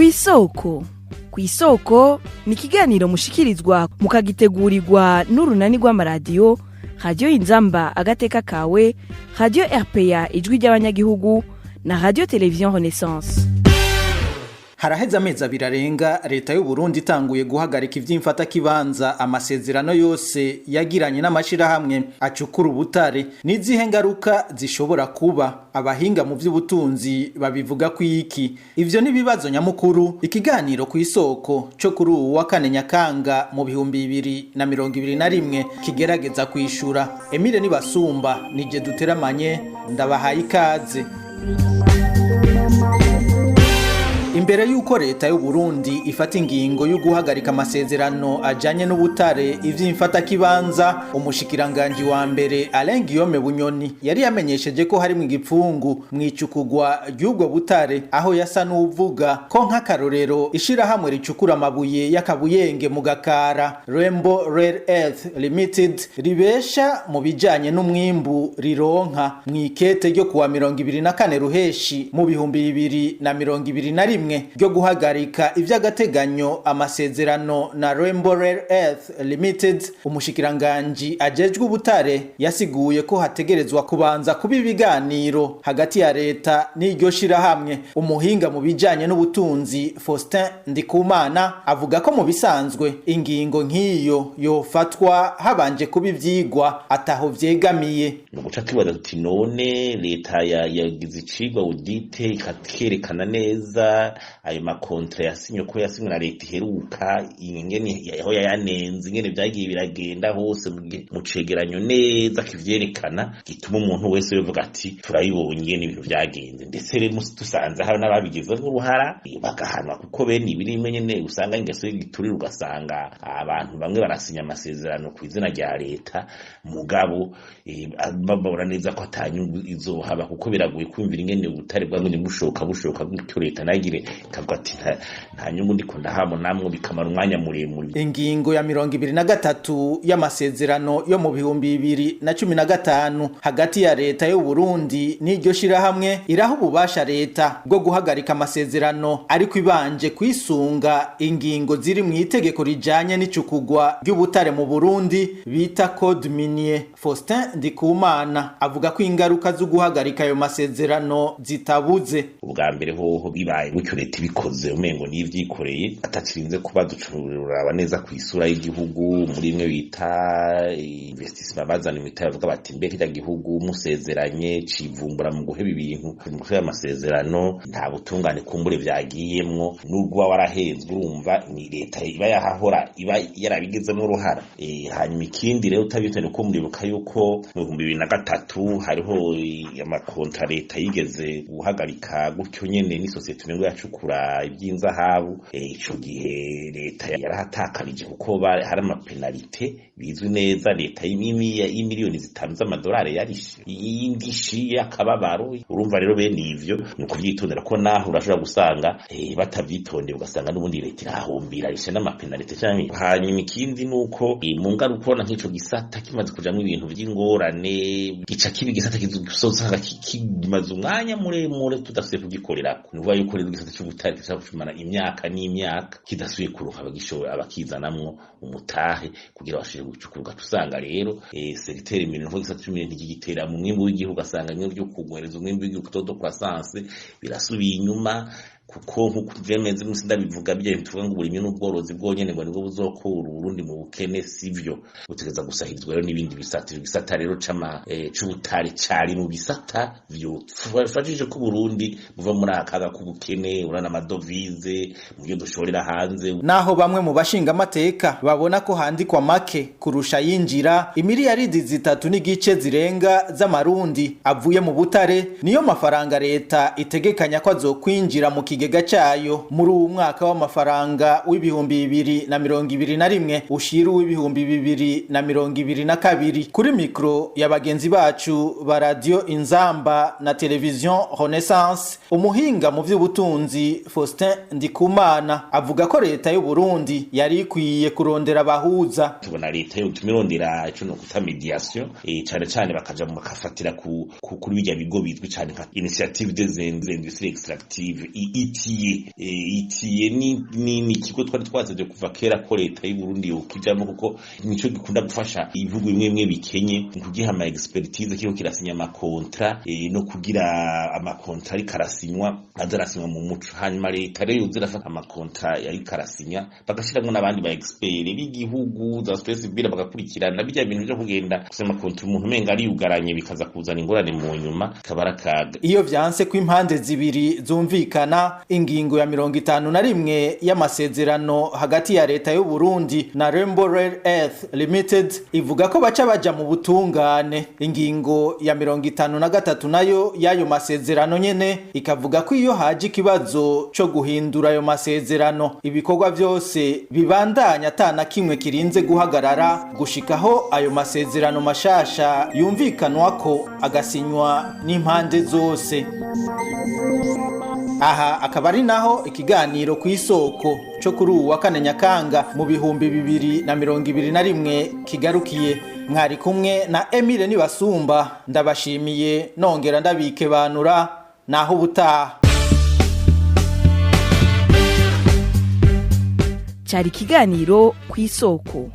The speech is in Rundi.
Kw'isoko. Kw'isoko ni ikiganiro mushikirizwa mukagitegurirwa n'urunani rw'amaradiyo Radiyo Inzamba Agateka Kawe, Radiyo RPA Ijwi ry'Abanyagihugu na Radiyo Televiziyo Renaissance. Haraheze amezi 2 arenga leta y'u Burundi itanguye guhagarika ivy'imfatakibanza amasezerano yose yagiranye n'amashirahamwe acukura ubutare. N'izihe ngaruka zishobora kuba? Abahinga mu vy'ubutunzi babivuga ko iki? Ivyo n'ibibazo nyamukuru ikiganiro ku isoko co kuri uwu wa kane Nyakanga mu 2021 kigerageza kwishura. Emile Nibasumba nije duteramanye, ndabahaye ikaze. Imbere y'uko leta y'u Burundi ifata ingingo yo guhagarika amasezerano ajanye n'ubutare ivy'imfatakibanza, umushikiranganji wa mbere Alain Guillaume Bunyoni yari yamenyesheje ko harimwo igipfungu mw'icukugwa ry'ubwo butare, aho yasa n'uvuga ko nk'akarorero ishirahamwe ricukura amabuye y'akabuyenge mu Gakara, Rainbow Rare Earth Limited, ribesha mu bijanye n'umwimbu rironka. Mw'ikete ryo kuwa 24 Ruheshi mu 2021 ryo guhagarika ivy'agateganyo amasezerano na Rainbow Rare Earth Limited, umushikiranganji ajejwe ubutare yasiguye ko hategerezwa kubanza kuba ibiganiro hagati ya leta n'iryo shirahamwe. Umuhinga mu bijanye n'ubutunzi Faustin Ndikumana avuga ko mu bisanzwe ingingo nk'iyo yofatwa habanje kuba ivyigwa ataho vyegamiye. Ni uguca tubaza tuti none leta yagize icigwa audit ikakerekana neza ayo makontra yasinywe, ko yasinywe na leta iheruka, ingene aho yayanenze, ingene vyagiye biragenda hose mu cegeranyo neza kivyerekana, gituma umuntu wese yovuga ati turabibonye n'ibintu vyagenze. Ndetse rero dusanze hari n'ababigizemwo uruhara bagahanwa, kuko bene ibi rimwe nyene usanga ingeso y'igiturire, ugasanga abantu bamwe barasinya amasezerano ku izina rya leta, mugabo babona neza ko atanyungu izohaba, kuko biragoye kwumvira ingene ubutare bwamwe bushoka bushoka gutyo, leta nagire ikavuga ati nta nyungu ndiko ndahabonamwo, bikamara umwanya muremure. Ingingo ya 23 y'amasezerano yo mu 2015 hagati ya leta y'u Burundi n'iryo shirahamwe iraha ububasha leta bwo guhagarika amasezerano, ariko ibanje kwisunga ingingo ziri mu itegeko rijanye n'icukugwa ry'ubutare mu Burundi bita Code Minier. Faustin Ndikumana avuga ko ingaruka zo guhagarika ayo masezerano zitabuze. Ubwa mbere hoho bibaye gutyo leta ibikoze umengo n'ivyikoreye atakirinze kuba ducuraba neza ku isura y'igihugu, muri imwe bita investissement bazana imitahe, bavuga bati mbe kirya gihugu musezeranye civumbura mu guheba ibintu mu guheba amasezerano, nta butungane kumbure vyagiyemwo, nubwo uba warahenzwe urumva ni leta iba yahahora iba yarabigizemwo uruhara. Hanyuma ikindi rero utabitane ko muribuka yuko mu 2003 hariho amakontra leta yigeze guhagarika gutyo nyene n'isosiyete umengo yacukura ivy'inzahabu. Ico gihe leta yarahatakarije kuko hari amapenalite bizwi neza leta y'imiliyoni 5 z'amadolari yarishe y'indishi y'akababaro. Urumva rero bene ivyo ni ukuvyitondera, ko naho urashobora gusanga batavyitondeye ugasanga n'ubundi leta irahahombira arishe n'amapenalite canke. Hanyuma ikindi nuko mu ngaruka ubona nk'ico gisata kimaze kujamwo ibintu vy'ingorane, gica kiba igisata kizosanga kimaze umwanya muremure tudasubiye kugikorerako. Ni ukuvuga yuko rero igisata c'ubutare gishobora kumara imyaka n'imyaka kidasubiye kuronka abagishobora abakizanamwo umutahe kugira bashobore gucukura. Ugaca usanga rero secteur minier, nukuvuga igisata c'imine ntikigitera mu mwimbu w'igihugu, ugasanga bimwe vyo kugwereza umwimbu w'igihugu, taux de croissance birasubiye inyuma, kuko nkuko vyemeze musi ndabivuga bijya tuvuga ngo uburimyi n'ubworozi bwonyene ngo nibwo buzokura Uburundi mu bukene, sivyo. Butegeza gusahirizwa rero n'ibindi bisata. Ivyo bisata rero c'ubutare cari mu bisata vyofashije ko Uburundi buva muri akaga k'ubukene, urana amadovize mu byo dushorera hanze. Naho bamwe mu bashinga amateka babona ko handikwa make kurusha yinjira, imiliyaridi 3.5 zirenga z'amarundi avuye mu butare niyo mafaranga leta itegekanya ko azokwinjira mu kigega cayo muri uwu mwaka w'amafaranga w'2021 ushira uw'2022. Kuri mikro ya bagenzi bacu ba Radio Inzamba na Television Renaissance, umuhinga mu vy'ubutunzi Faustin Ndikumana avuga ko leta y'u Burundi yari ikwiye kurondera abahuza. Tubona leta yo tumirondera ico no kuta médiation, cane cane bakaja mu bakafatira kuri bijya bigo bizwi cane nka Initiative des Industries Extractives. Itiye itiye ni ikigo twari twasavye kuva kera ko leta y'u Burundi yokijamwo, kuko nico gikunda gufasha ibihugu bimwe bimwe bikenye mu kugiha ama expertise kiriko kirasinya amakontra, no kugira amakontra ariko arasinywa aza arasinywa mu muco. Hanyuma leta rero yoza irafata amakontra yariko arasinya, bagashiramwo n'abandi ba expert b'igihugu za société civile, bagakurikirana bijya bintu vyo kugenda gusinya amakontra umuntu umenga ariyugaranye, bikaza kuzana ingorane mu nyuma, kaba ari akaga. Iyo vyanse ko impande zibiri zumvikana, ingingo ya 51 y'amasezerano hagati ya leta y'u Burundi na Rainbow Rare Earth Limited ivuga ko baca baja mu butungane. Ingingo ya 53 nayo y'ayo masezerano nyene ikavuga ko iyo haje ikibazo co guhindura ayo masezerano, ibikorwa vyose bibandanya ata na kimwe kirinze guhagarara, gushikaho ayo masezerano mashasha yumvikanwako agasinywa n'impande zose. Aha akaba ari naho ikiganiro ku isoko cyo kuri uwu wa kane Nyakanga mu 2021 kigarukiye. Mwari kumwe na Emile Nibasumba. Ndabashimiye, nongera ndabikebanura. Naho ubutaha. Cyari ikiganiro ku isoko.